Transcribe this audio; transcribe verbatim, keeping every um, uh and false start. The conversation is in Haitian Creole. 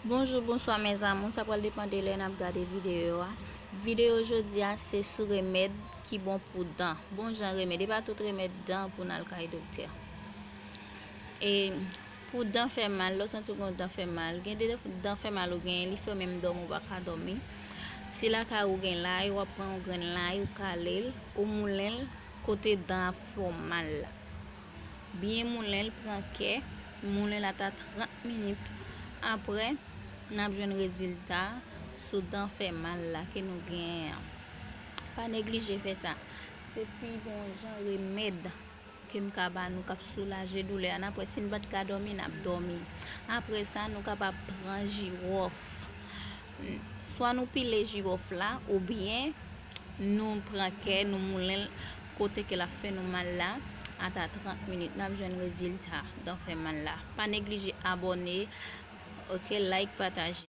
Bonjou, bonswa mes amours, sa pral depann de lè n ap gade videyo a. Videyo jodi a se sou remèd ki bon pou dan. Bon jan remèd, e pa tout remèd dan pou n al kay doktè. E pou dan fè mal, lè w santi w gen dan fè mal, gen de dan fè mal ou genyen, li fè menm dòmi ou pa ka dòmi. Si lakay ou gen lay, w ap pran yon grenn lay, ou kale l, ou moulen l kote dan ap fè w mal la. Byen moulen l, pran kè, moulen l ata trant minit. Apre, n ap jwenn rezilta sou dan fè mal la ke nou genyen an. Pa neglije fè sa. Se pi bon jan remèd ke m ka ba nou k ap soulaje doulè a. N ap wè si n pa t ka dòmi, n ap dòmi. Apre sa, nou kapab pran jiwòf. Swa nou pile jiwòf la, oubyen nou pran kè, nou moulen l kote ke l ap fè nou mal la. Ata trant minit, n ap jwenn rezilta dan fè mal la. Pa neglije abòne, oke, like, pataje.